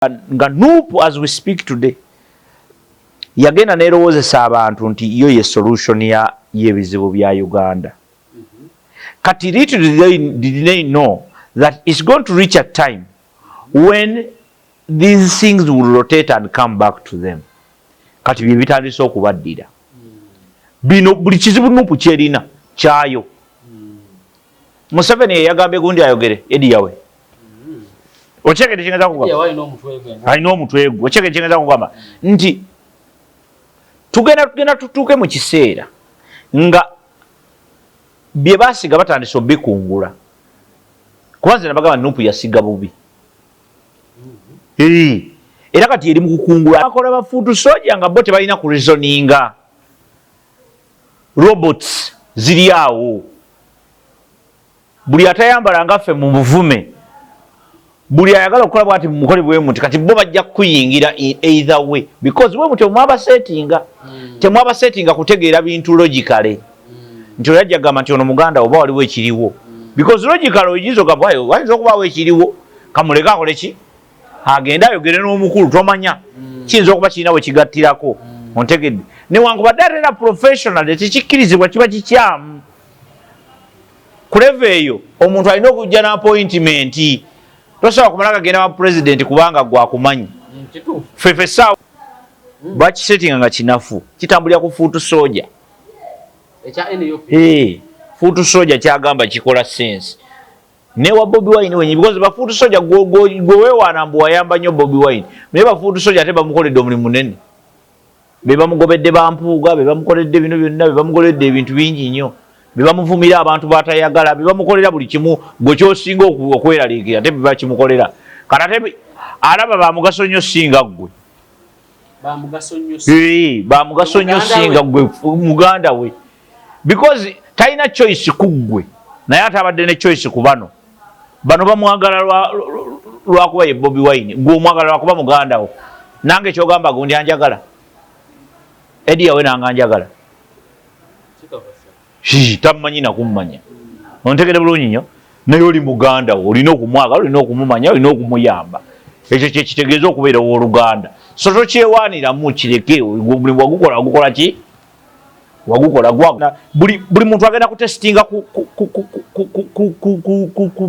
Nga NUP, as we speak today, yagenda nerowoozesa abantu nti yo ye solution ya y'ebizibu bya Uganda. Kati little did they know that it's going to reach a time when these things will rotate and come back to them. Kati bye bitandise okubaddira bino. Buli kizibu NUP kyerina kyayo. Museveni yeyagambye gundi ayogere Eddy Yawe. Okyegedde kyengezaako kugamba? Yawa alina omutwe gwe. Alina omutwe gwe. Okyegedde kyengezaako kugamba nti tugenda tutuuke mu kiseera nga bye basiga batandise obikungula, kuba nze nabagamba NUP yasiga bubi. Era kati eri mu kukungula. Akola ba foot soldier nga bo tebalina ku reasoninga, robots ziri awo. Buli atayambala nga ffe mu buvume, buli ayagala okukola bwati mumukole bwe muti. Kati bo bajja kukuyingira either way, because bwe muti omwabasetinga, temwabasetinga kutegeera bintu logically, nti oyo ajja kugamba nti ono muganda oba waliwo ekiriwo, because logically oyinza ogamba wayinza okubaawo ekiriwo, kamuleke akole ki, agende ayogere n'omukulu, tomanya kiyinza okuba kirina we kigattirako. Ontegedde? Newankubadde ate era professional tekikkirizibwa, kiba kikyamu ku level eyo. Omuntu alina okujja n'appointment. Tosobola kumala gagenda wa president kubanga gwakumanyi. Kituufu. Fefe saawa bakisetinga nga kinafu, kitambulira ku foot soldier. Ekya NUP. Hey, foot soldier kyagamba kikola sense newa Bobi Wine wenyi, because ba foot soldier gwe weewaana mbu wayamba nnyo Bobi Wine, naye ba foot soldier ate bamukoledde omulimu munene. Be bamugobedde bampuuga, be bamukoledde bino byonna, be bamukoledde ebintu bingi nnyo, be bamuvumira abantu batayagala, be bamukolera buli kimu gwe kyosinga okweraliikirira, ate be bakimukolera. Kati ate alaba bamugaso nnyo singa ggwe. Bamugaso nnyo. Eh, bamugaso nnyo Muganda singa we. gwe muganda we, because talina choice ku ggwe, naye ate abadde ne choice ku bano. Bano bamwagala lwakuba ye Bobi Wine, gwe omwagala lwakuba muganda wo. Nange kyogamba gundi anjagala, Eddy Yawe nange anjagala. Kikakasa. Hii, tammanyi nakummanya. Ontegere bulungi nnyo, naye oli muganda wo, olina okumwagala, olina okumumanya, olina okumuyamba. Ekyo kyekitegeeza okubeera owooluganda. So tokyewaaniramu, kireke. Omulimu wagukola, wagukola ki, wagukola gwa buli muntu agenda kutesitinga ku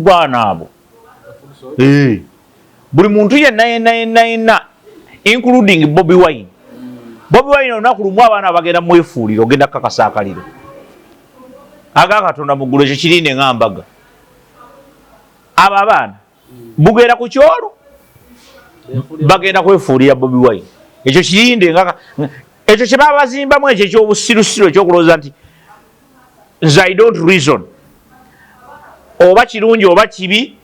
baana abo. Eh. Buli muntu yenna yenna yenna yenna, including Bobi Wine. Bobi Wine olunaku lumu abaana bagenda mwefuulira, ogenda kukakasa akaliro aga Katonda mu ggulu. Ekyo kirinde nga mbaga. Abo abaana bugenda ku kyolo bagenda kwefuulira Bobi Wine. Ekyo kirinde nga ekyo kye baba bazimbamu, ekyo ekyobusirusiru ekyokulowooza nti nze I don't reason, oba kirungi oba kibi,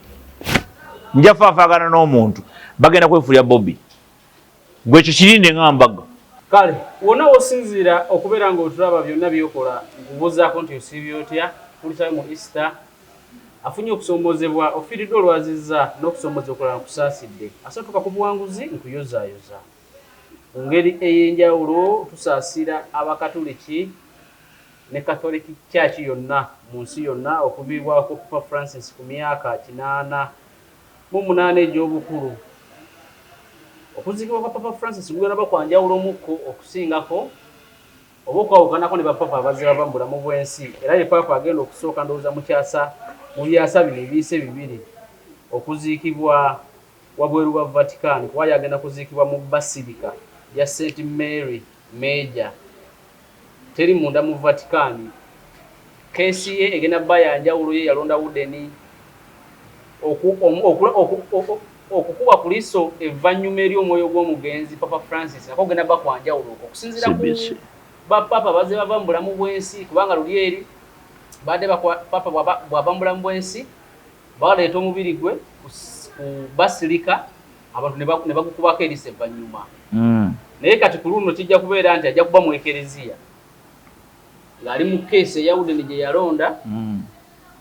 nja faafaagana n'omuntu. Bagenda kwefuulira Bobi. Gwe ekyo kirinde nga mbaga. Kale wonna wosinziira okubeera ng'otulaba, byonna byokola, nkubuuzaako nti osiibye otya? Tulisayo mu Easter, afunye okusomoozebwa, ofiiriddwa olwazizza n'okusomooza okulala, nkusaasidde. Asatuuka ku buwanguzi, nkuyozaayoza mu ngeri ey'enjawulo. Tusaasira Abakatuliki ne Catholic Church yonna mu nsi yonna okuviibwako Papa Francis ku myaka 88 egy'obukulu. Okuziikibwa kwa Papa Francis kugenda ba kwa njawulo mukko okusingako oba okwawukanako ne bapapa abazze bava mu bulamu bw'ensi. Era ye papa agenda okusooka, ndowooza, mu kyasa, mu byasa bino ebiyise bibiri, okuziikibwa wabweru wa Vatican, kuba yagenda kuziikibwa mu Basilica ya St Mary Major, teri munda mu Vatican. Case ye egenda bba yanjawulo. Ye yalonda wooden okukuba ku liiso evvannyuma eri omwoyo gw'omugenzi Papa Francis, nako genda bba kwanjawulo okwo okusinziira ku CBC. Bapapa bazze bava mu bulamu bw'ensi, kubanga luli eri badde papa bw'ava mu bulamu bw'ensi, baleeta omubiri gwe ku basilica, abantu ne bagukubako eriiso evvannyuma. Naye kati ku luno kijja kubeera nti ajja kuba mu ekereziya ng'ali mu case eya wooden gye yalonda.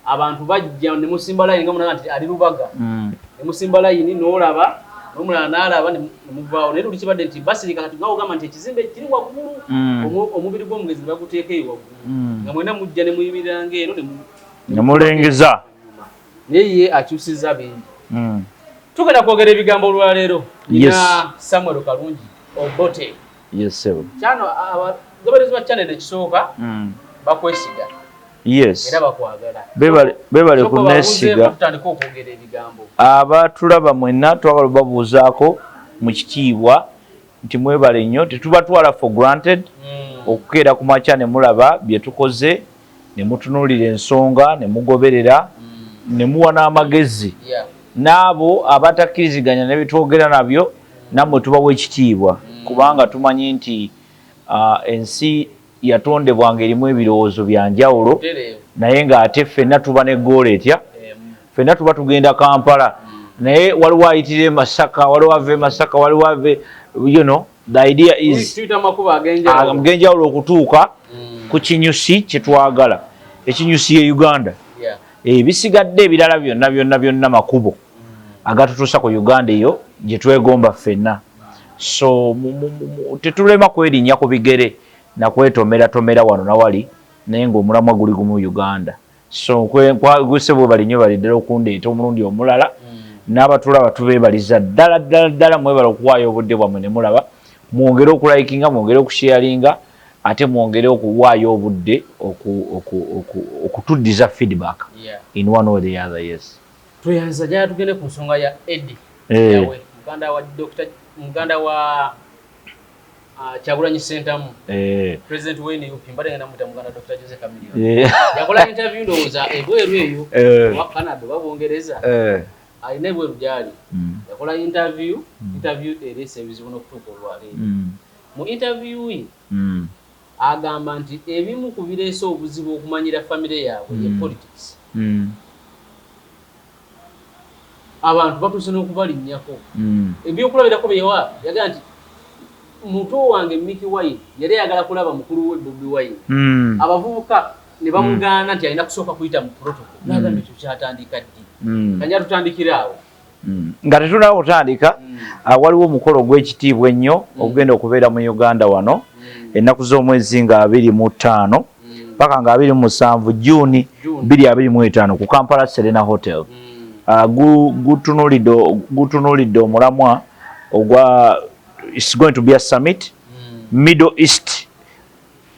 Abantu bajja ne musimba layini nga munaga nti ali Lubaga, ne musimba layini, n'olaba n'omulala n'alaba, ne muvaawo. Naye luli kibadde nti basilica, kati nga ogamba nti ekizimbe kiri waggulu, omubiri gw'omugenzi ne baguteeka eyo waggulu, nga mwena mujja ne muyimirira ng'eno ne mulengeza. Naye ye akyusiza bingi. Tugenda kwogera ebigambo olwaleero Yes. na Samuel Kalungi Obote. Yes, sir. Kyano abagoberezi ba channel ekisooka bakwesiga era bakwagala. Bebale Sooka kunesiga. obabuuzeeko, tutandike okwogera ebigambo. Abatulaba mwenna, twagala obabuuzaako mu kitiibwa nti mwebale nnyo, tetubatwala for granted. Okukeera ku makya ne mulaba bye tukoze, ne mutunuulira ensonga, ne mugoberera, ne muwa n'amagezi, n'abo abatakkiriziganya ne bitwogera nabyo, nammwe tubawa ekitiibwa, kubanga tumanyi nti ensi yatondebwa ng'erimu ebirowoozo bya njawulo, Tereevu. naye ng'ate ffenna tuba ne goal etya? Emu. Ffenna tuba tugenda Kampala, naye waliwo ayitira e Masaka, waliwo ava e Masaka, waliwo ave, the idea is Tuyita amakubo ag'enjawulo. Ag'enjawulo okutuuka ku kinyusi kye twagala. Ekinyusi ye Uganda. Ebisigadde ebirala byonna byonna byonna makubo agatutuusa ku Uganda eyo gye twegomba ffenna. So tetulema kwerinnya ku bigere nakwetomeratomera wano nawali, naye ng'omulamwa guli gumu, Uganda. So guse bwebali nnyo, bali ddala okundeeta omulundi omulala. N'abatulaba tubeebaliza ddala ddala ddala, mwebala okuwaayo obudde bwammwe ne mulaba. Mwongere okulikinga, mwongere okusharinga, ate mwongere okuwaayo obudde okutuddiza feedback in one or the other, yes. Tweyanza jala. Tugende ku nsonga ya Eddie Yawe, muganda wa Dr. muganda wa Kyagulanyi Ssentamu, president wa NUP. Mbadde ngenda muyita muganda Dr. Jose Chameleone. Yakola interview, ndowooza ebweru eyo, oba Canada oba Bungereza, alina ebweru gyali. Yakola interview, interview ereese ebizibu n'okutuuka olwaleero. Mu interview ye agamba nti ebimu ku bireese obuzibu okumanyira famire yaabwe ye politics. Abantu batuuse n'okubalinnyako. Ebyokulabirako byewa, yagamba nti muto wange Mickey Wine yali ayagala kulaba mukulu we Bobi Wine, abavubuka ne bamugaana nti alina kusooka kuyita mu protocol. Nagamba ekyo kyatandika ddi? Kanya tutandikire awo. Nga tetunaba kutandika, waliwo omukolo ogw'ekitiibwa ennyo ogugenda okubeera mu Uganda wano ennaku z'omwezi nga 25 paka nga 27 Juni June. 2025 ku Kampala Serena Hotel. Gutunuulidde omulamwa ogwa, it's going to be a summit, Middle East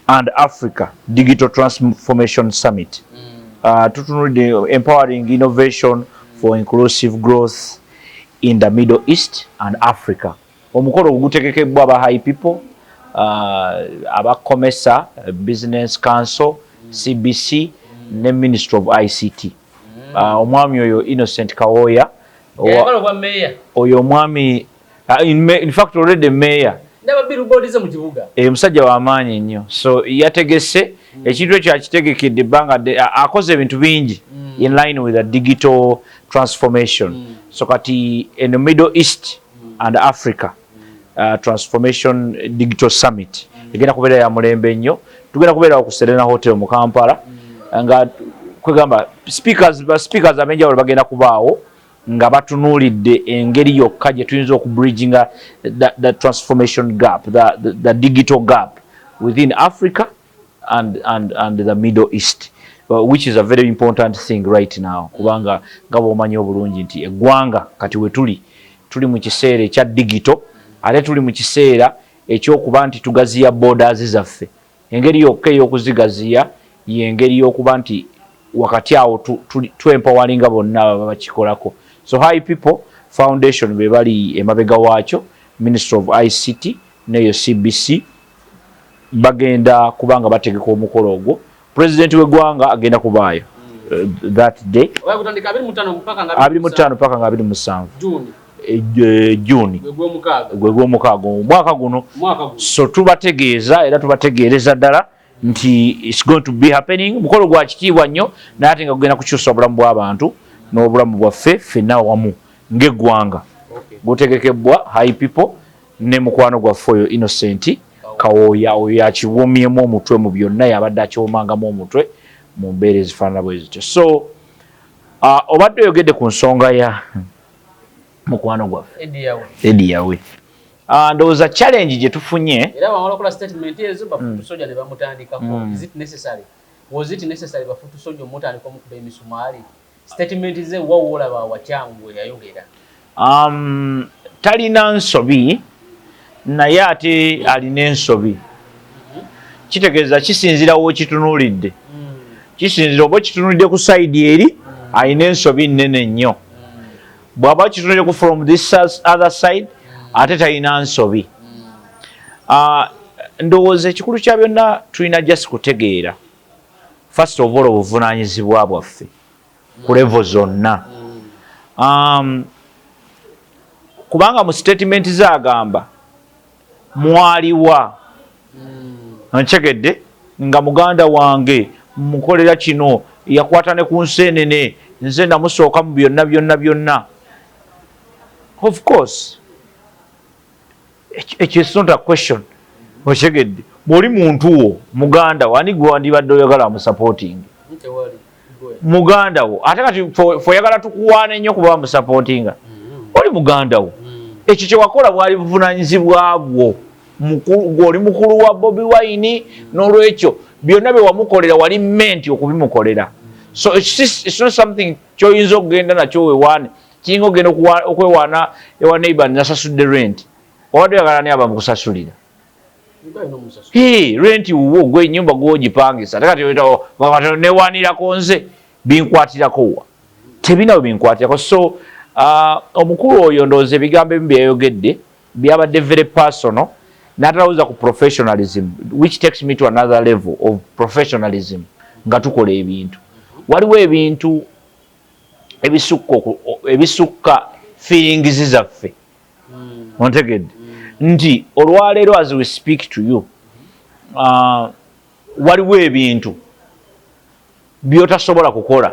and Africa Digital Transformation Summit. Tutunuulidde empowering innovation for inclusive growth in the Middle East and Africa. Omukolo gutegekebbwa aba HiPipo, aba COMESA Business Council, CBC ne Ministry of ICT. Omwami oyo Innocent Kawoya Yayagala obwa meeya. Oyo omwami, in fact already mayor. Ndaba billboard ze mu kibuga. Musajja w'amaanyi nnyo. So yategese ekintu ekyo, akitegekedde ebbanga, akoze ebintu bingi in line with the digital transformation. So kati in the Middle East and Africa Transformation Digital Summit egenda kubeera ya mulembe nnyo. Tugenda kubeera ku Serena Hotel mu Kampala, nga kwegamba speakers, ba speakers ab'enjawulo bagenda kubaawo nga batunuulidde engeri yokka gye tuyinza okubridginga the transformation gap, the digital gap within Africa and the Middle East, which is a very important thing right now, kubanga nga bw'omanyi obulungi nti eggwanga kati we tuli, tuli mu kiseera ekya digital, ate tuli mu kiseera ekyokuba nti tugaziya borders zaffe. Engeri yokka ey'okuzigaziya yengeri y'okuba nti wakati awo twempowalinga bonna ababa bakikolako. So HiPipo Foundation be bali emabega waakyo, Ministry of ICT neyo CBC bagenda kubanga bategeka omukolo ogwo. President w'eggwanga agenda kubaayo that day. Oba kutandika 25 mpaka nga 25 paka nga 27 Juni. Juni. Gwe gw'omukaaga. Gwe gw'omukaaga omwaka guno. Mwaka guno. So tubategeeza era tubategeereza ddala nti it's going to be happening. Mukolo gwa kitiibwa nnyo, naye ate nga gugenda kukyusa obulamu bw'abantu n'obulamu bwaffe ffenna wamu ng'eggwanga. Gutegekebbwa HiPipo ne mukwano gwaffe oyo Innocent Kawooya. Oyo yakiwomyemu omutwe mu byonna, yabadde akiwomangamu omutwe mu mbeera ezifaanana bwe zityo. So obadde oyogedde ku nsonga ya mukwano gwaffe Eddie Yawe. Eddie Yawe. Ndowooza challenge gye tufunye Era bamala okukola statement ezo, ba foot soldier ne bamutandikako. Is it necessary, was it necessary ba foot soldier omutandika omukuba emisumaali? Statement ze wa woolaba awakyamu bwe yayogera? Talina nsobi, naye ate alina ensobi. Kitegeeza kisinzira w'okitunuulidde. Kisinzira oba okitunuulidde ku side eri, alina ensobi nnene nnyo. Bw'aba okitunuulidde ku from this other side, ate talina nsobi. Ndowooza ekikulu kya byonna, tulina just kutegeera first of all obuvunaanyizibwa bwaffe ku level zonna, kubanga mu statement zaagamba mwaliwa nkyegedde nga muganda wange mukolera kino, yakwata ne ku nseenene, nze namusooka mu byonna byonna byonna. Of course ekyo is not a question. Okyegedde, bw'oli muntu wo, muganda wo, ani gwe wandibadde oyagala amusupporting? Muganda wo. Ate kati fe oyagala tukuwaana ennyo kuba bamusupportinga? Oli muganda wo. Ekyo kyewakola bwali buvunanyizibwa bwo. Oli mukulu wa Bobi Wine, n'olwekyo byonna bye wamukolera wali meant okubimukolera. So it's not something kyoyinza okugenda nakyo wewaane. Kiyinga okugenda okwewaana ewa neighbor, nasasudde rent. Obadde oyagala ni aba mukusasulira rent wuwo, gwe enyumba gwogipangisa. Ate kati newanirako nze binkwatirako wa? Tebina we binkwatirako. So omukulu oyo, ndowooza ebigambo ebimu byeyayogedde byabadde very personal, n'atalowooza ku professionalism, which takes me to another level of professionalism. Nga tukola ebintu, waliwo ebintu ebisukka feelings zaffe. Ontegedde nti olwaleero, as we speak to you, waliwo ebintu byotasobola kukola,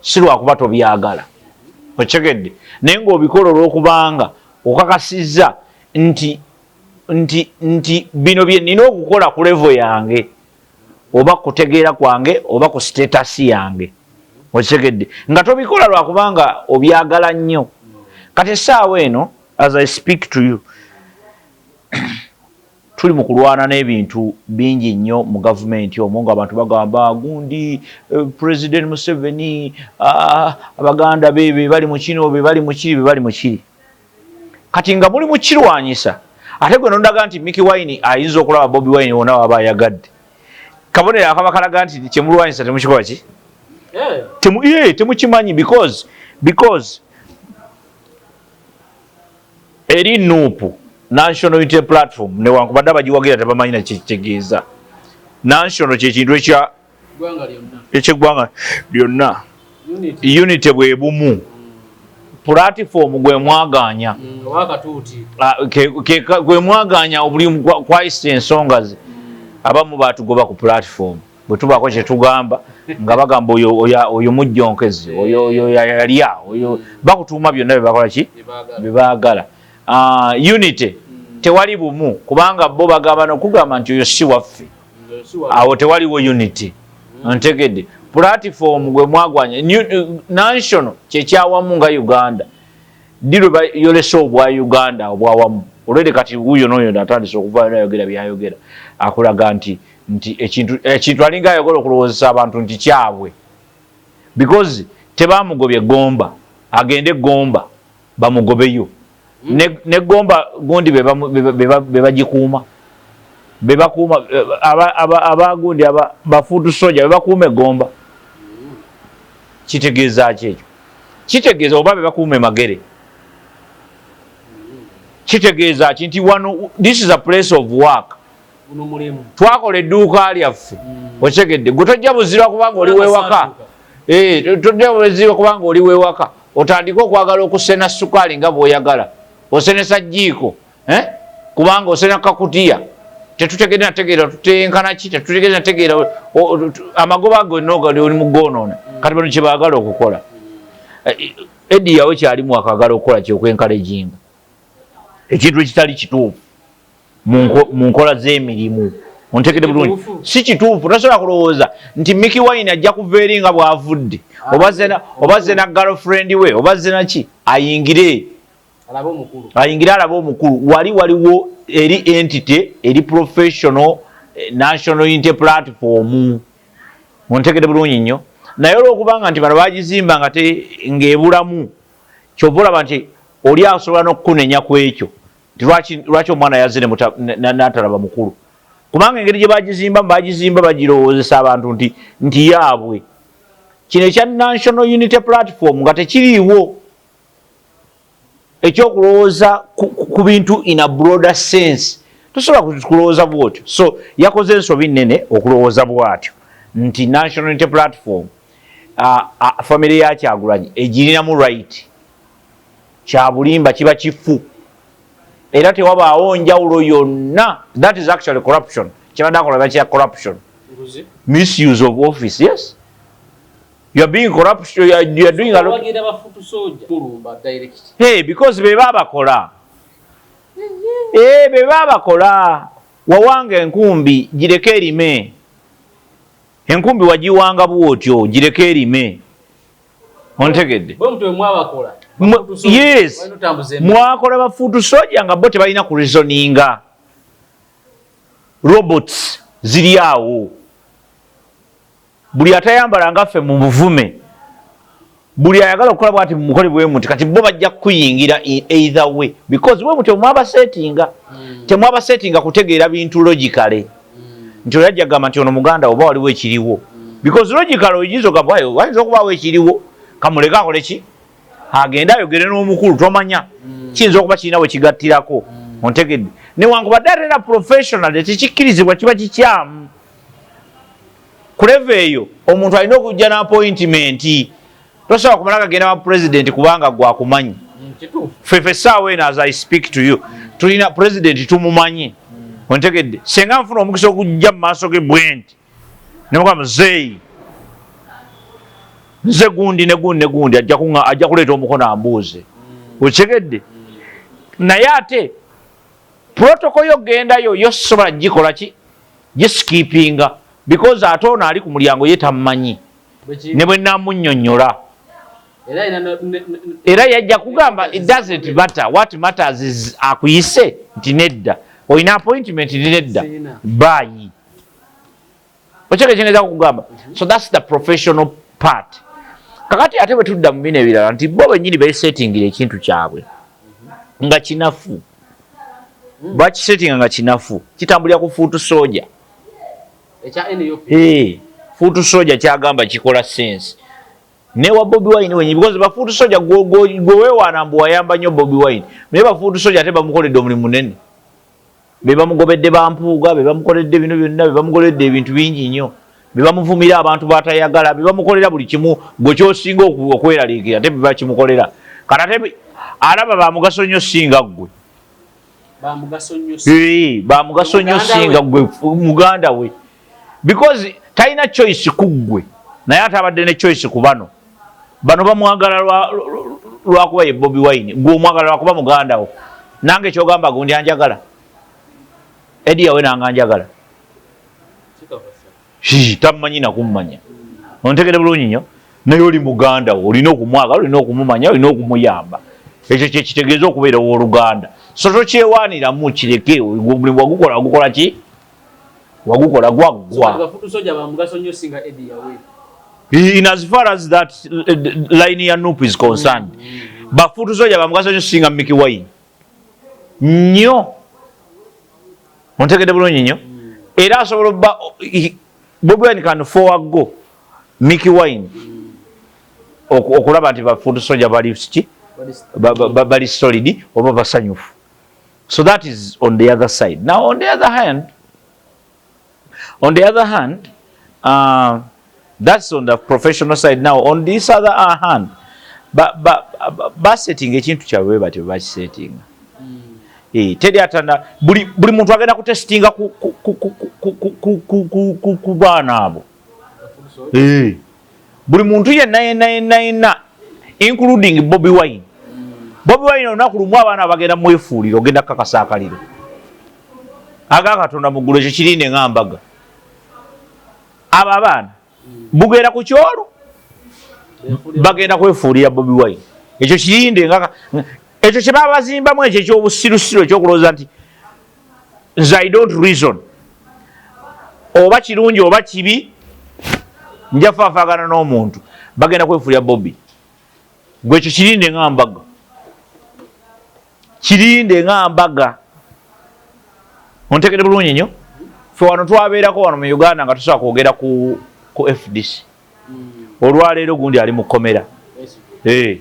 si lwakuba tobyagala, okitegedde, naye ng'obikola olw'okubanga okakasizza nti bino bye nina okukola ku level yange oba kutegeera kwange oba ku status yange. Okitegedde, nga tobikola lwakubanga obyagala nnyo. Kati essaawa eno, as I speak to you, tuli mu kulwana n'ebintu bingi nnyo mu gavumenti omwo, nga abantu bagamba gundi, President Museveni, abaganda be be bali mu kino, be bali mu kiri, be bali mu kiri. Kati nga muli mu kirwanyisa, ate gwe nondaga nti Mikie Wine ayinza okulaba Bobi Wine wonna waba ayagadde, kabonero akaba kalaga nti kyemulwanyisa temukikola ki? Temukimanyi, because eri NUP, National Unity Platform, newankubadde abagiwagira tebamanyi nakitegeeza. National kyekintu ekyeggwanga lyonna. Unity bwe bumu. Platform gwe mwaganya, gwe mwaganya obuli kwayisa ensonga ze. Abamu batugoba ku platform bwe tubaako kyetugamba, nga bagamba oyo mujjonkezi, oyo yalya, oyo bakutuuma byonna byebakola ki byebaagala. Unity tewali bumu, kubanga bo bagamba nokugamba nti oyo si waffe, awo tewaliwo unity. Ntegedde, platform gwe mwagwanya. National kyekyawamu nga Uganda. Ddi lwe bayolesa obwa Uganda obwawamu? Olwere kati wuyo noyo atandise okuvayo nayogera byayogera, akulaga nti ekintu alinga ayagala okulowoozesa abantu nti kyabwe, because tebamugobye Gomba, agende Gomba bamugobeyo. Ne Gomba gundi bebagikuuma, bebakuuma abagundi bafuutu soja, bebakuuma egomba. Kitegeeza ki ekyo? Kitegeeza oba bebakuuma emagere. Kitegeeza ki? Nti wano this is a place of work. Twakola edduuka lyaffe. Okitegedde, gwe tojja buzirwa kubanga oli wewaka. Tojja buzirwa kubanga oli wewaka, otandike okwagala okusena sukaali nga bw'oyagala, osenesa jjiiko, eh? Kubanga osena kakutiya. Tetutegedde nategeera tutenkana ki, tetutegedde nategeera amagoba gonna oli mugoonoona. Kati bano kyebaagala okukola, Eddy Yawe kyalimu akagala okukola kyokwenkalejinga ekintu ekitali kituufu mu nkola z'emirimu. Ontegedde bulungi, si kituufu. Tosobola kulowooza nti Mikie Wine ajja kuva eri nga bw'avudde, oba ze na girlfriend we, oba ze naki, ayingire ayingire alabe omukulu. Wali waliwo eri entity eri professional, National Unity Platform. Ontegedde bulungi nnyo. Naye olwokubanga nti bano bagizimba nga ng'ebulamu, kyova olaba nti Oli asobola n'okukunenya ku ekyo nti lwaki omwana yazze n'atalaba mukulu, kubanga engeri gye bagizimba, bagizimba bagirowoozesa abantu nti yaabwe. Kino ekya National Unity Platform nga tekiriiwo, ekyokulowooza ku bintu in a broader sense, tosobola kulowooza bwotyo. So yakoze ensobi nnene okulowooza bwatyo nti National Unity Platform, family ya Kyagulanyi egirinamu right. Kyabulimba, kiba kifu era tewabaawo njawulo yonna. That is actually corruption. Kyebadde akola bakya corruption, misuse of office. Yes, you are being corrupt, you are doing a lot. Hey, because be babakola, eh, be babakola. Wawanga enkumbi, gireke erime. Enkumbi wagiwanga bwotyo, gireke erime. Ontegedde? Yes, mwakola ba foot soldier nga bo tebalina ku reasoninga. Robots ziri awo. Buli atayambala nga ffe mu buvume, buli ayagala okukola bwati mumukole bwe muti. Kati bo bajja kukuyingira either way, because bwe mutyo mwabasetinga. Temwabasetinga kutegeera bintu logically, nti oyajja gamba nti ono muganda oba waliwo ekiriwo. Because logically oyinza ogamba wayinza okubaawo ekiriwo, kamuleke akole ki, agende ayogere n'omukulu, tomanya. Kiyinza okuba kirina we kigattirako. Ontegedde? Newankubadde ate era professional tekikkirizibwa, kiba kikyamu. Ku level eyo omuntu alina okujja n'appointment. Tosobola kumala gagenda wa president kubanga gwakumanyi. Fefe essaawa eno, as I speak to you, tulina president tumumanyi. Ontegedde? Senga nfuna omukisa okujja mu maaso ge bwe nti nemugamba, "Muzeeyi, nze gundi ne gundi ne gundi," ajja kuleeta omukono ambuuze. Okitegedde? Naye ate protocol yo gendayo yo sobola gikola ki, giskipinga, because ate ono ali ku mulyango ye tammanyi ne bwe namunnyonnyola, era yajja kugamba, "It doesn't matter. What matters is akuyise nti nedda, olina appointment?" Ni nedda, bye okyeke kugamba. So that's the professional part. Kakati ate bwe tudda mu bino ebirala nti bo bennyini besetingira ekintu kyabwe nga kinafu, bakisetinga nga kinafu, kitambulira ku foot soldier. Foot soldier kyagamba kikola sense newa Bobi Wine wenyi, because ba foot soldier gwe wewaana mbu wayamba nnyo Bobi Wine, naye ba foot soldier ate bamukoledde omulimu munene. Be bamugobedde bampuuga, be bamukoledde bino byonna, be bamukoledde ebintu bingi nnyo, be bamuvumira abantu batayagala, be bamukolera buli kimu gwe kyosinga okweraliikirira, ate bebakimukolera. Kati ate alaba bamugaso nnyo singa ggwe, bamugaso nnyo singa ggwe muganda we, because talina choice ku ggwe, naye ate abadde ne choice ku bano. Bano bamwagala lwakuba ye Bobi Wine, gwe omwagala lwakuba muganda wo. Nange kyogamba gundi anjagala, Edi yawe nange anjagala, tammanyi nakummanya. Ontegere bulungi nnyo, naye oli muganda wo, olina okumwagala, olina okumumanya, olina okumuyamba. Ekyo kyekitegeeza okubeera owooluganda. So tokyewaaniramu, kireke. Omulimu wagukola, wagukola ki, wagukola gwaggwa. In as far as that line ya NUP is concerned, ba foot soldier bamugaso nnyo singa Mikie Wine nnyo. Ontegedde bulungi nnyo? Era asobola obba Bobi Wine can forego Mikie Wine okulaba nti ba foot soldier bali ki, bali solid oba basanyufu. So that is on the other side. Now on the other hand, that's on the professional side. Now on this other hand, basettinga ekintu kyabwe batyo bakisettinga. Teri atanda buli muntu agenda kutestinga ku baana abo. Buli muntu yenna yenna yenna yenna, including Bobi Wine. Bobi Wine olunaku lumu abaana bagenda mwefuulira, ogenda kukakasa akaliro aga Katonda mu ggulu. Ekyo kirinde nga mbaga. Abo abaana bugenda ku kyolo bagenda kwefuulira Bobi Wine. Ekyo kirinde nga ekyo kye baba bazimbamu, ekyo ekyobusirusiru ekyokulowooza nti nze I don't reason, oba kirungi oba kibi, nja faafaagana n'omuntu. Bagenda kwefuulira Bobi. Gwe ekyo kirinde nga mbaga. Kirinde nga mbaga. Ontegere bulungi nnyo. Ffe wano twabeerako wano mu Uganda nga tusobola kwogera ku FDC. Olwaleero gundi ali mu kkomera. Hey.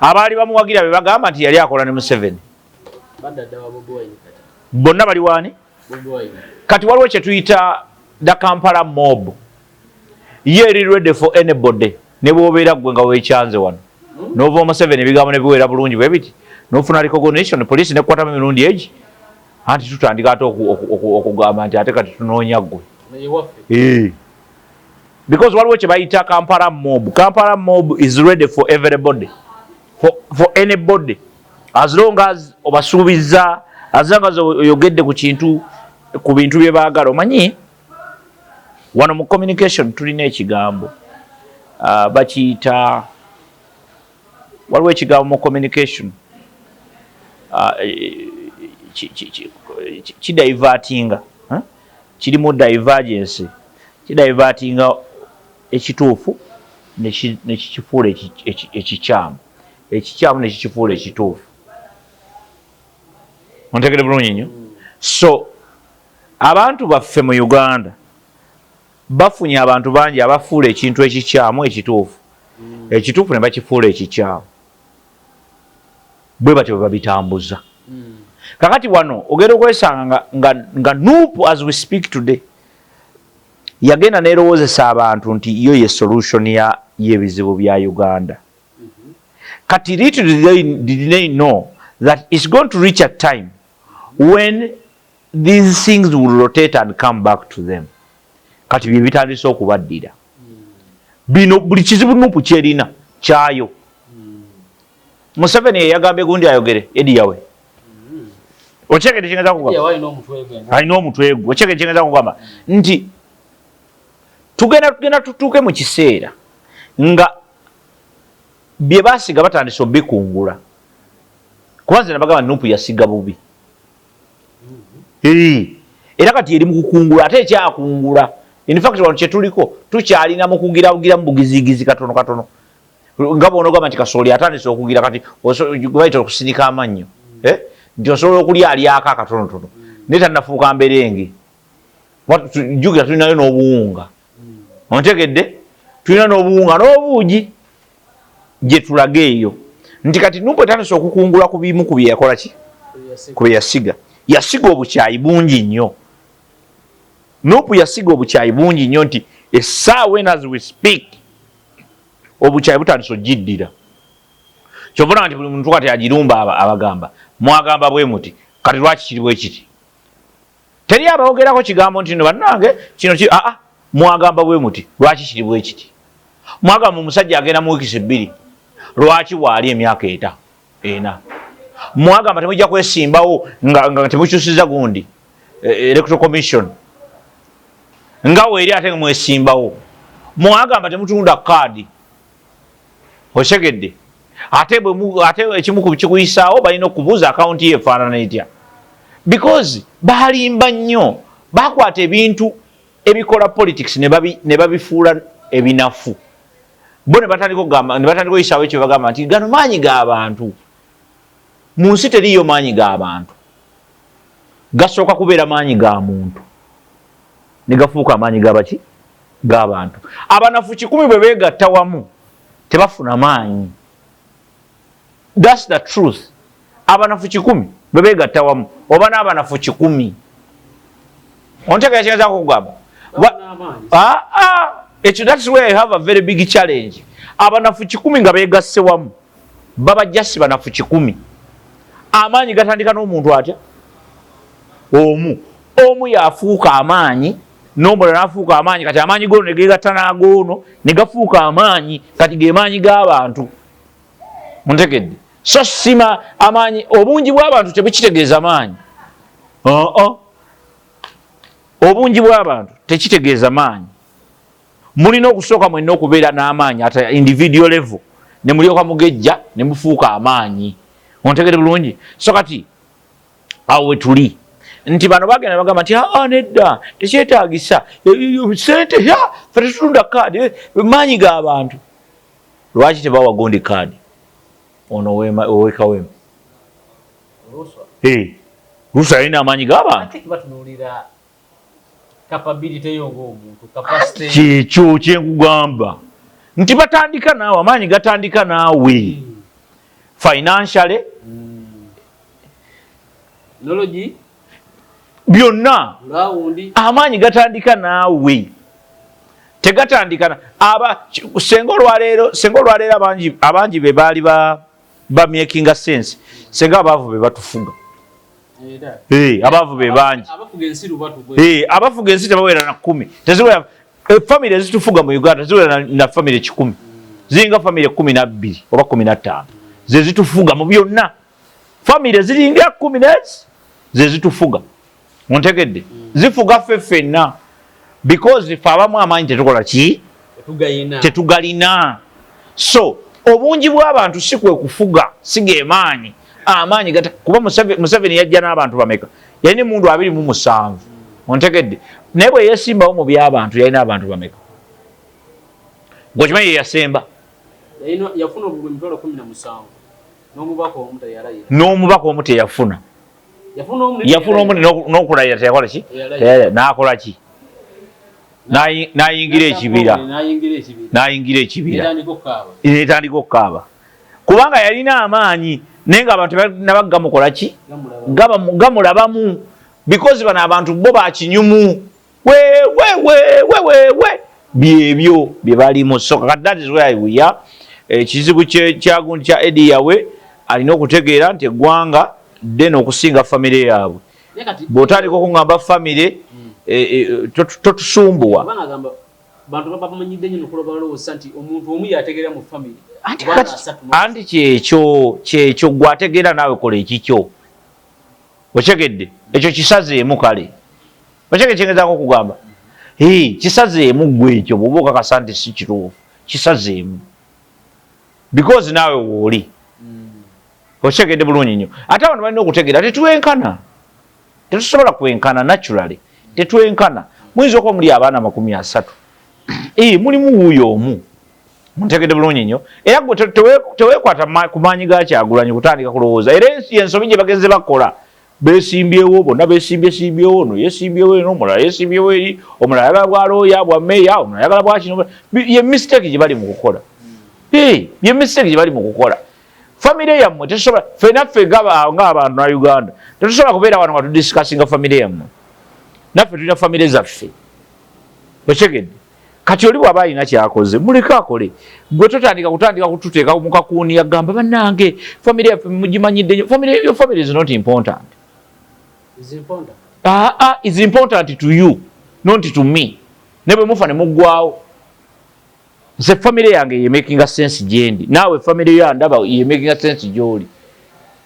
Abaali bamuwagira be bagamba nti yali akola ne Museveni. Bonna bali waani? Kati waliwo kye tuyita the Kampala mob. Ye eri ready for anybody. Ne bw'obeera ggwe nga weekyanze wano. N'ova Museveni ebigambo ne biweera bulungi bwe biti. N'ofuna recognition, police n'ekukwatamu emirundi egi. Anti tutandika ate okugamba nti ate kati tunoonya ggwe. Eh. Because waliwo kye bayita Kampala mob. Kampala mob is ready for everybody. For anybody. As long as obasuubiza, as long as oyogedde ku kintu, ku bintu bye baagala. Omanyi wano mu communication tulina ekigambo bakiyita, waliwo ekigambo mu communication kidivertinga, kirimu divergence, kidivertinga ekituufu nekikifuula ekikyamu, ekikyamu nekikifuula ekituufu. Ontegere bulungi nnyo. So abantu baffe mu Uganda bafunye abantu bangi abafuula ekintu ekikyamu ekituufu, ekituufu ne bakifuula ekikyamu. Bwe batyo bwe babitambuza. Kakati wano ogenda okwesanga nga NUP, as we speak today, yagenda nerowoozesa abantu nti yo ye solution ya y'ebizibu bya Uganda. Kati little did they know that it's going to reach a time when these things will rotate and come back to them. Kati bye bitandise okubaddira bino. Buli kizibu NUP kyerina kyayo. Museveni yeyagambye gundi ayogere Eddy Yawe. Okyegedde kyengezaako kugamba? Alina omutwe gwe. Okyegedde kyengezaako kugamba nti tugenda tutuuke mu kiseera nga bye basiga batandise obikungula, kuba nze nabagamba NUP yasiga bubi era kati eri mu kukungula, ate ekyakungula. In fact, wano kyetuliko tukyalina mu kugirabugiramu bugizigizi katono katono, nga bwonogamba nti kasooli atandise okugira kati bayita okusinika amannyo, eh? Nti osobola okulya alyako akatonotono, naye tannafuuka mberenge. Jjukira tulinayo n'obuwunga, ontegedde? Tulina n'obuwunga n'obuugi gye tulaga eyo nti kati NUP etandise okukungula ku bimu ku byeyakola ki, ku bye yasiga. Yasiga obukyayi bungi nnyo. NUP yasiga obukyayi bungi nnyo nti essaawa eno, as we speak, obukyayi butandise ogiddira. Kyova nti buli muntu kati agirumba abagamba, mwagamba bwe muti, kati lwaki kiri bwe kiti? Teri abawogerako kigambo nti no bannange kino ki, aa, mwagamba bwe muti, lwaki kiri bwe kiti? Mwagamba omusajja agenda mu wiikisi 2, lwaki waali emyaka 4? Mwagamba temujja kwesimbawo nga temukyusiza gundi electoral commission, nga weeri ate mwesimbawo. Mwagamba temutunda kaadi, osegedde? Ate ate ekimu kikuyisaawo balina okubuuza akawunti ye efaanana etya, because balimba nnyo. Bakwata ebintu ebikola politics ne babifuula ebinafu bo, ne batandika okugamba, ne batandika oyisaawo ekyo bagamba nti gano maanyi g'abantu. Mu nsi teriiyo maanyi g'abantu. Gasooka kubeera maanyi ga muntu ne gafuuka amaanyi gabaki, g'abantu. Abanafu 100 bwe beegatta wamu tebafuna maanyi. That's the truth. Abanafu 100 bwe beegatta wamu, oba n'abanafu 100, ontegeera kyengezaako okugamba? Ah, ah, ekyo, that's where I have a very big challenge. Abanafu 100 nga beegasse wamu baba just banafu 100. Amaanyi gatandika n'omuntu atya? Omu. Omu yafuuka amaanyi, n'omulala n'afuuka amaanyi. Kati amaanyi goono ne geegatta n'agoono ne gafuuka amaanyi. Kati ge maanyi g'abantu, muntegedde? So sima amaanyi, obungi bw'abantu tebukitegeeza maanyi. Oo, obungi bw'abantu tekitegeeza maanyi. Mulina okusooka mwenna okubeera n'amaanyi at individual level, ne mulyoka mugejja ne mufuuka amaanyi. Ontegere bulungi? So kati awo wetuli nti bano bagenda bagamba nti aa, nedda, tekyetagisa sente, fe tetutunda kaadi, maanyi g'abantu. Lwaki tebawa gundi kaadi ono owekawempe? Hey, Luswa yalina amaanyi g'abantu. Kyekyo kyenkugamba nti batandika naawe, amaanyi gatandika naawe financially, byonna amaanyi gatandika naawe, tegatandika aba senga olwaleero. Senga olwaleero abangi be baali ba makinga sense, senga abaavu be batufuga. Abaavu be bangi. Abafuga ensi tebawera na 10, teziwera. Famire ezitufuga mu Uganda teziwera na famire 100, ziringa famire 12 oba 15 ze zitufuga mu byonna. Famire ziringa 10 nezi ze zitufuga, ontegedde? Zifuga ffe ffenna because ffe abamu amaanyi tetukola ki, tetugalina. So obungi bw'abantu si kwe kufuga, si gemaanyi. Amaanyi kuba Museveni yajja n'abantu bameka? Yalina emundu 27, ontegedde? Naye bwe yesimbawo mu by'abantu yalina abantu bameka? Gwekimanyi ye yasemba. N'omubaka omu teyafuna. Yafuna omu n'okulayira teyakola ki, n'akola ki, n'ayingira ekibira, n'ayingira ekibira, netandika okukaaba kubanga yalina amaanyi, naye nga abantu nabagamukola ki, gamulabamu, because bano abantu bo bakinyumu wewewewewewe byebyo bye balimu. So kakati that is where we are. Ekizibu kyagundi kya Eddy Yawe, alina okutegeera nti eggwanga ddene okusinga famire yaabwe. Bw'otandika okuŋŋamba famire, totusumbuwa. Bantu bamanyidde nnyo nokuba balowooza nti omuntu omu yategeera mu famire. Anti kyekyo gwategeera naawe, kola ekikyo, okyegedde? Ekyo kisazeemu. Kale okyege kyengezaako okugamba, kisazeemu gwe ekyo. Bwoba okakasa nti si kituufu, kisazeemu because naawe wooli, okyegedde bulungi nnyo. Ate abantu balina okutegeera tetwenkana, tetusobola kwenkana naturally, tetwenkana. Muyinza okuba muli abaana 30, mulimu wuuyo omu, muntegedde bulungi nnyo. Era gwe teweekwata ku maanyi ga Kyagulanyi kutandika kulowooza. Era ensi ensobi gye bagenze bakola, besimbyewo bonna, besimbye simbyewo, ono yesimbyewo eno, omulala yesimbyewo eri, omulala ayagala bwa looya bwa meeya, omulala ayagala bwakino. Ye mistake gye bali mu kukola, ye mistake gye bali mu kukola. Famire yammwe tetusobola ffenna, ffe ng'abantu na Uganda tetusobola kubeera wano nga tudiscussinga famire yammwe. Naffe tulina famire zaffe, okyegedde? Kati oli bw'aba alina kyakoze, muleke akole. Gwe totandika kutandika kututeeka mu kakuuni yagamba bannange famire yaffe mugimanyidde nnyo. Famire, your family is not important. Ah, ah, is important to you, not to me. Ne bwe mufa ne muggwawo, nze famire yange ye makinga sense gyendi, naawe famire yo andaba ye makinga sense gyoli.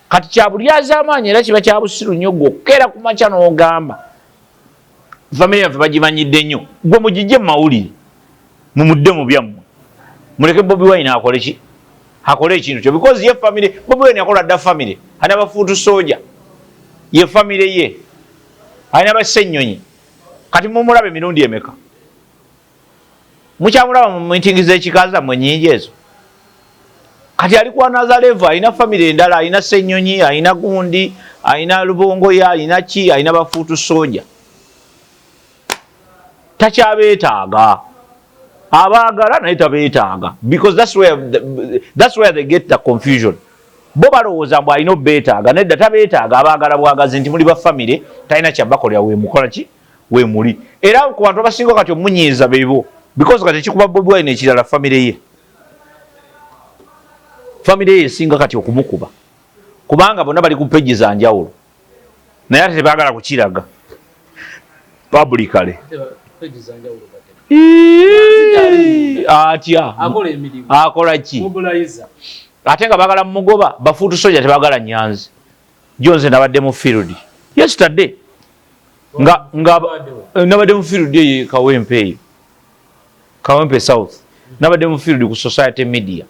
Kati kyabulyazaamaanyi era kiba kya busiru nnyo gwe okukeera ku makya n'ogamba famire yaffe bagimanyidde nnyo. Gwe mugijje mu mawulire, mumudde mu byammwe, muleke Bobi Wine akole ki, akole ekintu kyo, because ye famire Bobi Wine yakola dda famire. Alina ba foot soldier, ye famire ye, alina basennyonyi. Kati mumulaba emirundi emeka? Mukyamulaba mu mitingi z'ekika zammwe nyingi ezo. Kati ali ku another level, alina famire endala, alina Ssenyonyi, alina gundi, alina Lubongoya, alina ki, alina ba foot soldier, takyabeetaaga. Abaagala naye tabeetaaga because that's where they get the confusion. Bo balowooza mbu alina obeetaaga. Nedda, tabeetaaga. Abaagala bwagazi nti muli ba famire, talina kyabakolera. Wemukola ki, wemuli. Era ku bantu abasinga kati omunyiiza bebo, because kati ekikuba Bobi Wine ekirala famire ye, famire ye esinga kati okumukuba, kubanga bonna bali ku page za njawulo, naye ate tebaagala kukiraga publicly. Atya akola ki ate nga bagala mumugoba? Ba foot soldier tebagala Nyanzi. Jonze nabadde mu field yesterday, nga nabadde mu field eyo Kawempe, eyo Kawempe South. Nabadde mu field ku Society Media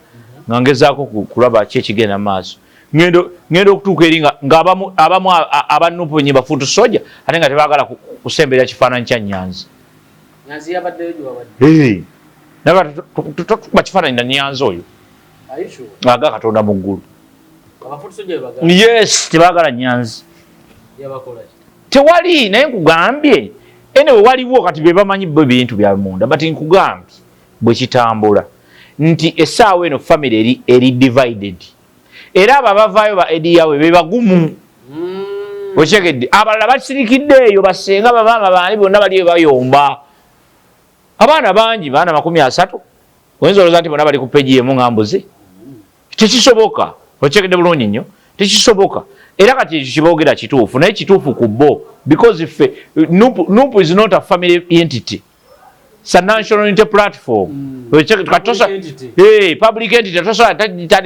nga ngezaako kulaba ki ekigenda maaso. Ngenda okutuuka eri nga abamu aba NUP nye ba foot soldier, ate nga tebagala kusemberera kifaananyi kya Nyanzi. Tukuba kifaananyi na Nyanzi oyo aga Katonda mu ggulu. Yes, tebagala Nyanzi. Tewali, naye nkugambye, anyway, waliwo kati be bamanyi bo ebintu bya munda, but nkugambye bwe kitambula nti essaawa eno family eri divided, era abo abavaayo ba Eddy Yawe be bagumu. Okitegedde? Abalala basirikidde eyo, basenga, bamaama, baani, bonna bali bayomba. Abaana bangi, baana 30, oyinza olowooza nti bonna bali ku page emu nga mbuzi? Tekisoboka. Okitegedde bulungi nnyo? Tekisoboka. Era kati ekyo kiboogera kituufu, naye kituufu ku bo, because ffe NUP is not a family entity. It's a national unity platform. Public entity. Tosobola tandika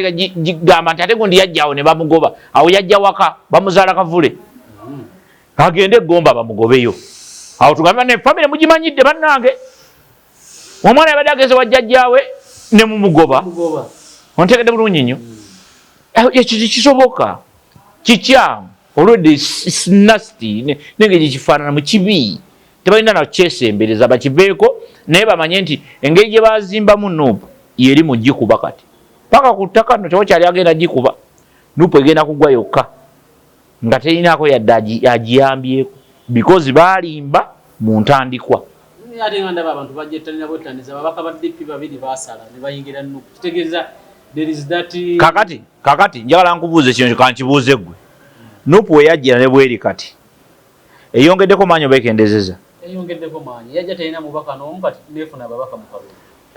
gamba nti ate gundi yajjawo ne bamugoba. Awo yajja waka, bamuzaala kavule. Agende egomba bamugobeyo, awo tugambe ne family mugimanyidde. Bannange, omwana yabadde agenze wajjajjaawe ne mumugoba. Ontegedde bulungi nnyo? Ekyo tekisoboka, kikyamu olwedde, nasty nengeri kifaanana mu kibi. Tebalina nakyesembereza, bakiveeko, naye bamanye nti engeri gye bazimbamu NUP yeri mugikuba kati paka ku ttaka nno tewakyali agenda gikuba. NUP egenda kugwa yokka nga terinaako yadde agiyambyeko, because baalimba mu ntandikwa. Ate nga ndaba abantu bajettanira bwettaniza, ababaka ba DP babiri basala ne bayingira NUP, kitegeeza there is that. Kakati njagala nkubuuze kino, kankibuuze ggwe. NUP we yajjira ne bweri kati, eyongeddeko maanyi oba ekendezeza? Eyongeddeko maanyi. Yajja terina mubaka n'omu, kati nefuna ababaka mu kalulu.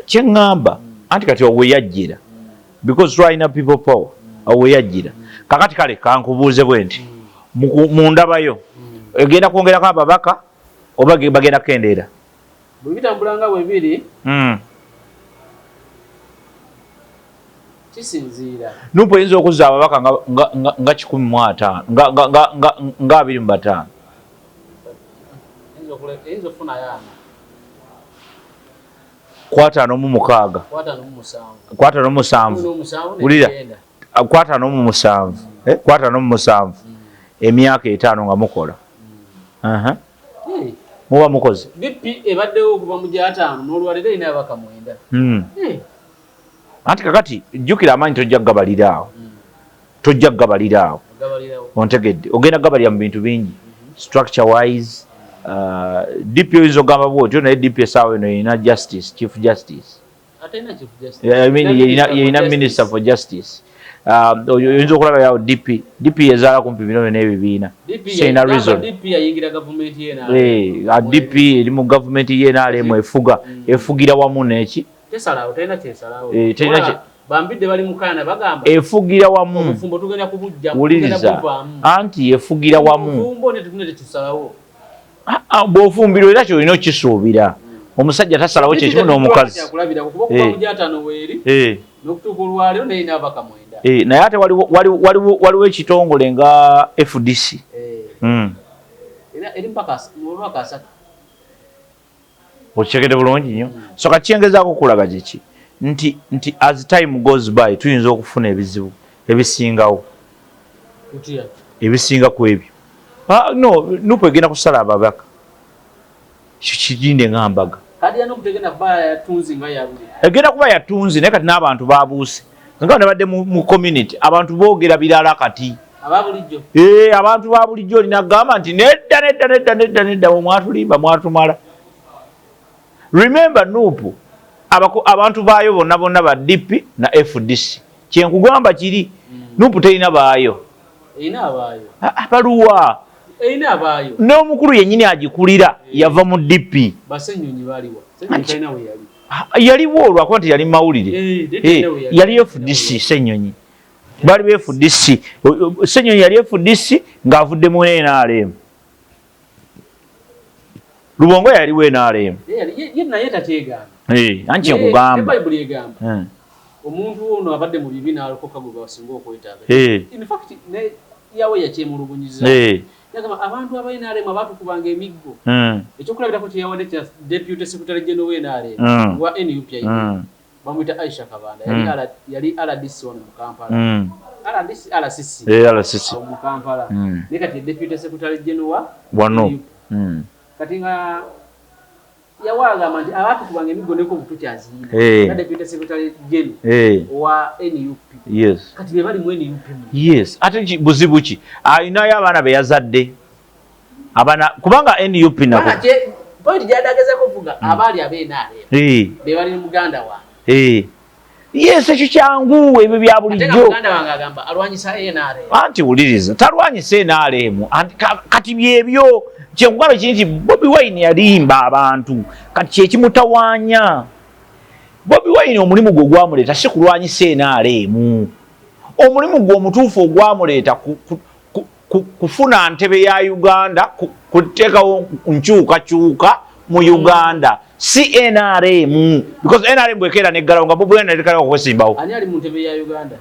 Kyeŋŋamba, anti kati owe yajjira, because twalina people power awo we yajjira. Kakati kale kankubuuze bwe nti, mu ndabayo, egenda kwongerako ababaka oba bagenda kukendeera? Bwe bitambula nga bwe biri, kisinziira. NUP eyinza okuzza ababaka nga 150, nga 25? Eyinza okufunayo 40. Ku 56. Ku 57. Ku 57. N'omusanvu. Wulira. Negenda. Ku 57, ku 57, emyaka 50 nga mukola. Aha. Muba mukoze. DP ebaddewo okuva mu 50 n'olwaleero erina ababaka 9. Anti kakati jjukira, amaanyi tojja kugabalira awo, tojja kugabalira awo. Ogabalirawo. Ontegedde? Ogenda kugabalira mu bintu bingi, structure wise. DP oyinza okugamba bwotyo, naye DP esaawa eno erina justice, chief justice. Ate erina chief justice. Yeah, I mean, Erina yerina minister for minister justice. for justice. Oyinza okulaba yawo DP, DP ezaala kumpi bino byonna ebibiina. DP Sirina reason. DP yayingira gavumenti ye. DP eri mu gavumenti y'NRM, efuga, efugira wamu neki. Tesalawo, terina kyesalawo. Terina. Bambidde bali mukaana bagamba Efugira wamu. obufumbo tugenda kubujja. Wuliriza, anti efugira wamu. Obufumbo ne tugenda tetusalawo. Ah, ah, bw'ofumbirwa era kyolina okisuubira, omusajja tasalawo, kyekimu n'omukazi. Kyakulabirako kuba okuva mu 50 weeri n'okutuuka olwaleero neyina ababaka 9. Naye ate waliwo ekitongole nga FDC. Era eri mpaka mu babaka 30. Okitegedde bulungi nnyo? So kati kyengezaako okulaga kiki, nti as time goes by tuyinza okufuna ebizibu ebisingawo. Kutya? Ebisinga ku ebyo. Ah, no, NUP egenda kusala ababaka, ekyo kirinde nga mbaga. Kadi ya NUP tegenda kuba yatunzi nga yaluli? Egenda kuba yatunzi, naye kati n'abantu babuuse nga nabadde mu community, abantu boogera birala kati. Aba bulijjo. Abantu ba bulijjo olina kugamba nti nedda, nedda, nedda, nedda, nedda, mwatulimba, mwatumala. Remember, NUP abantu baayo bonna bonna ba DP na FDC. Kyenkugamba kiri, NUP terina baayo. Erina abaayo. Ah, ah, baluwa? Erina abaayo. N'omukulu yennyini agikulira yava mu DP. Basenyonyi baliwa? Senyonyi talina we yali. Ah, yaliwo olwakuba nti yali mawulire. Talina we yali. Yali FDC. Senyonyi bali ba FDC. Senyonyi yali FDC ng'avudde mu NRM. Lubongo yaliwo NRM. Ye naye takyegaana. Anti nkugamba. Bayibuli egamba omuntu ono abadde mu bibi n'alokoka gwe basinga okwetaaga. In fact, ne Yawe yakyemulugunyiza. Yagamba abantu aba NRM abaatukubanga emiggo. Ekyokulabirako kye yawadde kya deputy secretary general wa NRM, wa NUP, bamuyita Aisha Kabanda, yali RDC wano mu Kampala. RDC, RCC. RCC. Awo mu Kampala. Naye kati deputy secretary general wa wano NUP. Kati nga Yawagamba nti abatukubanga emiggo neko butukyaziyina. Hey. Deputy Secretary General Hey. wa NUP. Yes. Kati be bali mu NUP mu. Yes. Ate buzibu ki? Alinayo abaana be yazadde. Abaana kubanga NUP nako. Point gy'adagezako kuvuga abaali ab'NRM. Hey. Be bali muganda wange. Hey. Yes, ekyo kyangu ebyo bya bulijjo. Muganda wange agamba alwanyisa NRM. Anti wuliriza, talwanyisa NRM. Anti kati byebyo kyenkugamba kiri nti Bobi Wine yalimba abantu. Kati kyekimutawaanya. Bobi Wine omulimu gwe ogwamuleeta si kulwanyisa NRM. Omulimu gwe omutuufu ogwamuleeta kufuna ntebe ya Uganda, kuteekawo nkyukakyuka mu Uganda, si NRM, because NRM bwekeera neggalawo nga Bobi Wine alekerawo okwesimbawo. Ani ali mu ntebe ya Uganda?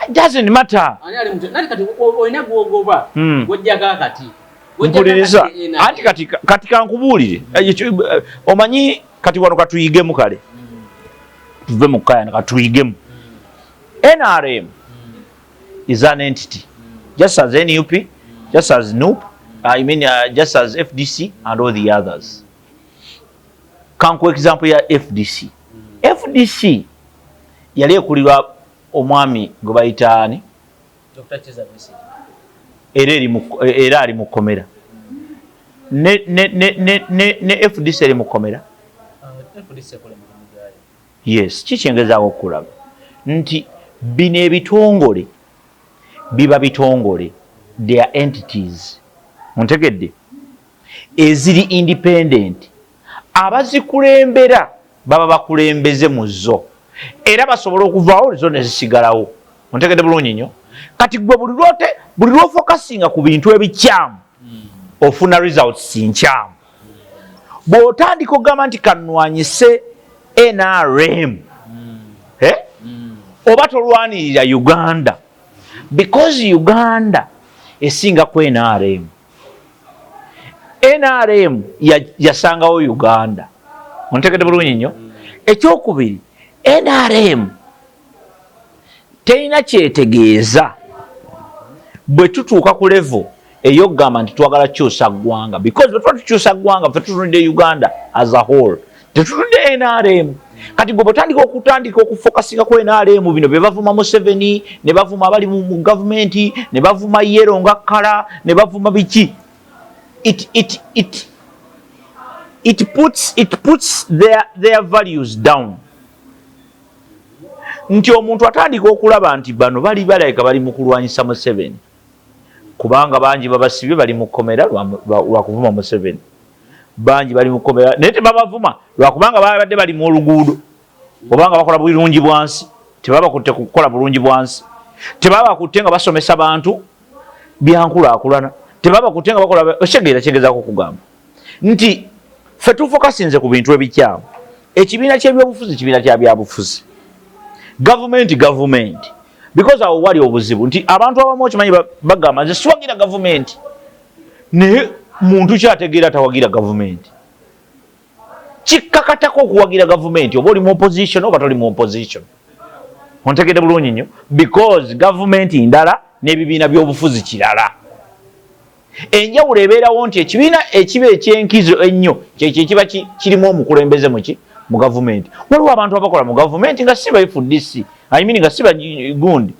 Doesn't matter. Ani ali mu ntebe? Nani kati olina gwogoba? Gw'ojjako akati. Mpuliriza. Anti kati kankubuulire. Omanyi kati wano katuyigemu kale. Tuve mu kukayana katuyigemu. NRM is an entity. Just as NUP, just as NUP, I mean just as FDC and all the others. Kankuwe example ya FDC. FDC yali ekulirwa omwami gwe bayita ani? Dr. Kizza Besigye. Era ali mu kkomera. Ne FDC eri mu kkomera. FDC ekola emirimu gyayo. Yes, kikyengezaako okulaga nti bino ebitongole biba bitongole, they are entities, ontegedde, eziri independent. Abazikulembera baba bakulembeze mu zo era basobola okuvaawo zo ne zisigalawo, ontegedde bulungi nnyo. Kati gwe buli lw'ofocusinga ku bintu ebikyamu ofuna results nkyamu. Bw'otandika okugamba nti kanwanyise NRM, eh? Oba tolwanirira Uganda, because Uganda esinga ku NRM. NRM yasangawo Uganda, ontegedde bulungi nnyo. Ekyokubiri, NRM terina kyetegeeza bwe tutuuka ku level ey'okugamba nti twagala kukyusa ggwanga, because bwe tuba tukyusa ggwanga ffe tutunudde Uganda as a whole, tetutunudde NRM. Kati gwe bwotandika okutandika okufocusinga ku NRM, bino bye bavuma Museveni ne bavuma abali mu gavumenti ne bavuma yellow nga colour ne bavuma biki, it puts their values down, nti omuntu atandika okulaba nti bano bali balabika bali mu kulwanyisa Museveni, kubanga bangi babasibye bali mu kkomera lwa kuvuma Museveni, bangi bali mu kkomera naye tebabavuma lwakubanga babadde bali mu oluguudo obanga bakola bulungi bwansi. Tebabakutte kukola bulungi bwansi, tebabakutte nga basomesa bantu byankulaakulana, tebabakutte nga bakola. Okitegeera kyegezaako okugamba nti ffe tufocusinze ku bintu ebikyamu. Ekibiina kyebyobufuzi kibiina kya byabufuzi, gavumenti gavumenti, because awo wali obuzibu nti abantu abamu okimanyi bagamba nze siwagira gavumenti, naye muntu kyategeera tawagira gavumenti. Kikkakatako okuwagira gavumenti oba oli mu opposition oba toli mu opposition, ontegedde bulungi nnyo, because gavumenti ndala n'ebibiina by'obufuzi kirala. Enjawulo ebeerawo nti ekibiina ekiba ekyenkizo ennyo kyekyo ekiba kirimu omukulembeze muki mu gavumenti. Waliwo abantu abakola mu gavumenti nga si ba FDC, I mean nga si ba gundi,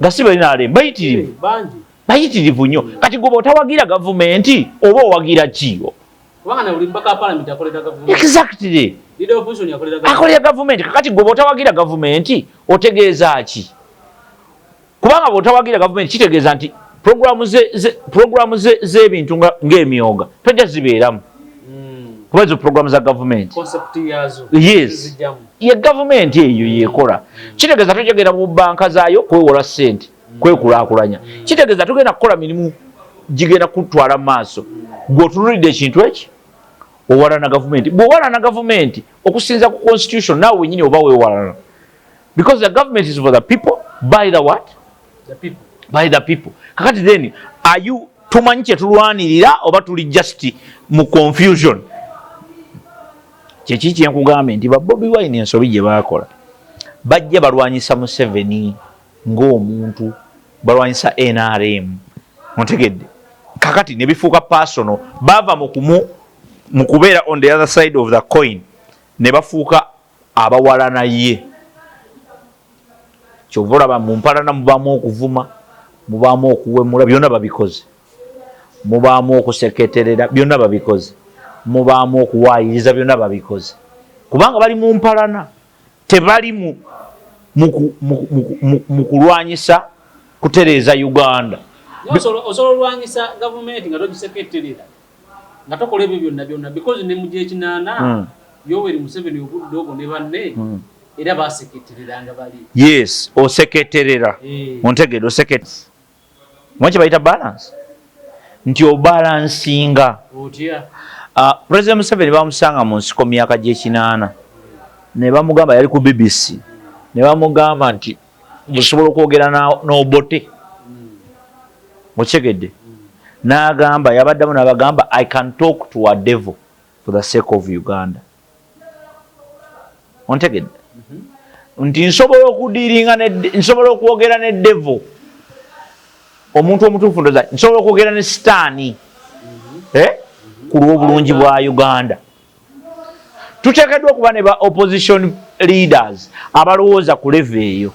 nga si ba NRM, bayitirivu, bayitirivu nnyo. Kati gwe otawagira gavumenti oba owagira ki? Exactly, akolera gavumenti. Kakati gwe otawagira gavumenti otegeeza ki? Kubanga bw'otawagira gavumenti kitegeeza nti programu z'ebintu ng'emyoga tojja zibeeramu, kuba ezo programu za gavumenti. Yes, ye gavumenti eyo yekola. Kitegeeza tojagenda mu banka zaayo kwewola ssente kwekulaakulanya. Kitegeeza tugenda kukola mirimu gigenda kutwala mu maaso. Gweotunulidde ekintu eki owalana gavumenti. Bw'owalana gavumenti okusinza ku constitution, naawe wenyini oba weewalana, because the government is for the people, by the what? The people. By the people. Kakati then are you, tumanyi kyetulwanirira oba tuli just mu confusion? Kyeki kyenkugambe nti ba Bobi Wine ensobi gye bakola, bajja balwanyisa Museveni ng'omuntu, balwanyisa NRM, ontegedde? Kakati ne bifuuka personal, bava mu kumu Mu kubeera on the other side of the coin, ne bafuuka abawalana. Ye kyova olaba mu mpalana mubaamu okuvuma, mubaamu okuwemula, byonna babikoze, mubaamu okuseketerera, byonna babikoze, mubaamu okuwaayiriza, byonna babikoze, kubanga bali mu mpalana, tebali mu kulwanyisa kutereeza Uganda. Osobola olwanyisa gavumenti nga togiseketerera, nga tokola ebyo byonna byonna, because ne mu gyekinaana Yoweri Museveni obudde obwo ne banne era baseketereranga bali. Yes, oseketerera. Ontegedde? Oseket mwe kye bayita balance, nti obalansinga. Otya? President Museveni bamusanga mu nsiko myaka gyekinaana, ne bamugamba, yali ku BBC, ne bamugamba nti osobola okwogera n'Obote? Okitegedde? N'agamba, yabaddamu n'abagamba, "I can talk to a devil for the sake of Uganda." Ontegedde? Nti nsobola okudealinga, nsobola okwogera ne devil, omuntu omutuufu, ndoza nsobola okwogera ne sitaani, eh? Ku lw'obulungi bwa Uganda. Tuteekeddwa okuba ne ba opposition leaders abalowooza ku level eyo,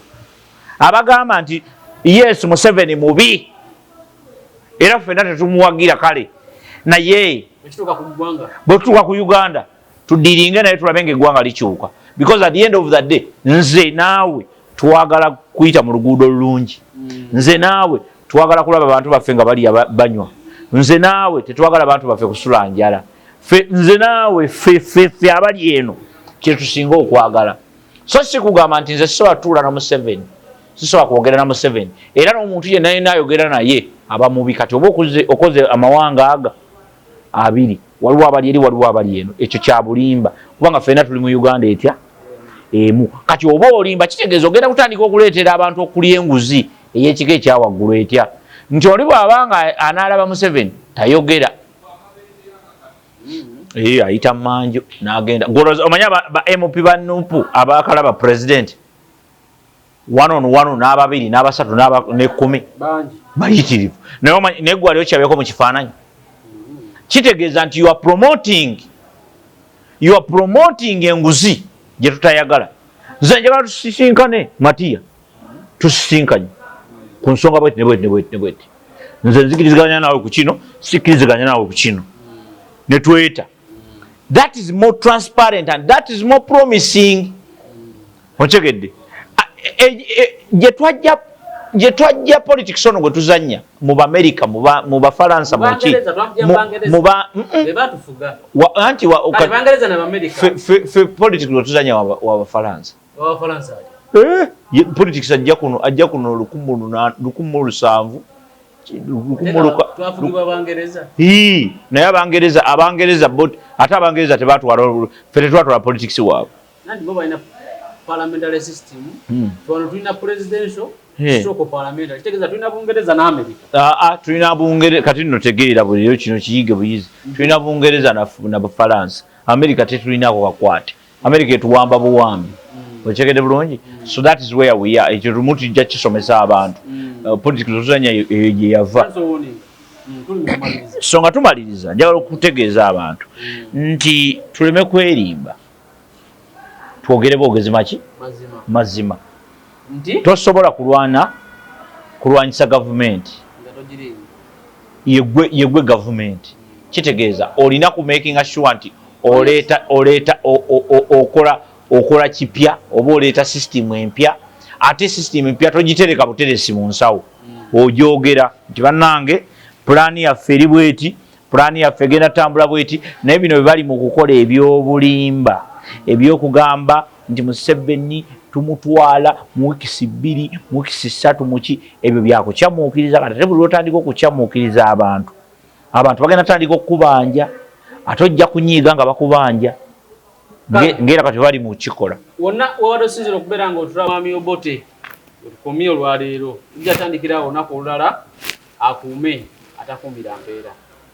abagamba nti yes, Museveni mubi era ffenna tetumuwagira, kale naye ekituuka ku ggwanga, bwe tutuuka ku Uganda, tudealinge naye tulabe nga eggwanga likyuka, because at the end of the day, nze naawe twagala kuyita mu luguudo lulungi. Nze naawe twagala kulaba abantu baffe nga balya, banywa. Nze naawe tetwagala bantu baffe kusula njala. Ffe, nze naawe, ffe ffe ffe abali eno kyetusinga okwagala. So si kugamba nti nze sisobola tutuula na Museveni, sisobola kwogera na Museveni, era n'omuntu yenna yenna ayogera naye aba mubi. Kati oba okoze amawanga aga abiri, waliwo abali eri, waliwo abali eno. Ekyo kya bulimba, kubanga ffenna tuli mu Uganda etya? Emu. Kati oba olimba, kitegeeza ogenda kutandika okuleetera abantu okulya enguzi ey'ekika ekyawaggulu. Etya? Nti oli bw'abanga anaalaba Museveni tayogera. Ayita manjo n'agenda. Omanye ba MP ba NUP abakalaba president one on one, n'ababiri, n'abasatu, n'ekumi? Bangi. Bayitirivu. Naye omanyi, naye gwe wali okyabeko mu kifaananyi? Kitegeeza nti you are promoting enguzi gye tutayagala. Nze njagala tusisinkane, Matiya, tusisinkanye ku nsonga bweti ne bweti ne bweti ne bweti. Nze nzikiriziganya naawe ku kino, sikkiriziganya naawe ku kino, ne tweta. That is more transparent and that is more promising. Okitegedde? Gye twajja politics ono gwe tuzannya mu Bamerica, mu Bafalansa, muki? Bangereza, twajja Bangereza. Muba Be batufuga. Anti Kale Bangereza na Bamerika. Fe politics gwe tuzannya wa Bafalansa. Abafalansa ali. Eh, politics ajja kuno 1700. Twafugibwa Bangereza. Ii, naye Abangereza ate Abangereza tebatwala, ffe tetwatwala politics waabwe. Nanti bo balina parliamentary system. Wano tulina presidential stroke parliamentary. Kitegeeza tulina Bungereza na America. Ah, ah, tulina Bungereza. Kati nno tegeera, buli leero kino kiyige buyizi. Tulina Bungereza na Bufalansa. America tetulinako kakwate. America etuwamba buwambi. Okitegedde bulungi? So that is where we are. Ekyo lumu tujja kisomesa abantu. Politics otuzanya eyo gye yava. That's warning. Tuli mu kumaliriza. So nga tumaliriza, njagala okutegeeza abantu nti tuleme kwerimba, twogere boogezi maki? Mazima. Mazima. Nti tosobola kulwanyisa gavumenti nga togiringa. Yegwe gavumenti. Kitegeeza olina ku making sure nti oleeta okola kipya oba oleeta system empya. Ate system empya togitereka buteresi mu nsawo, ogyogera nti bannange, pulaani yaffe eri bweti, pulaani yaffe egenda tambula bweti. Naye bino bye bali mu kukola ebyobulimba, ebyokugamba nti Museveni tumutwala mu wiikisi 2, mu wiikisi 3, muki, ebyo byakukyamuukiriza. Kati ate buli lwotandika okukyamuukiriza abantu, abantu bagenda tandika okukubanja, ate ojja kunyiiga nga bakubanja. Ngera kati bali mu kikola. Wonna wabadde osinzira okubeera nga otula, Mwami Obote, tukomye olwaleero. Tujja tandikirawo olunaku olulala. Akuume atakuumira mpeera.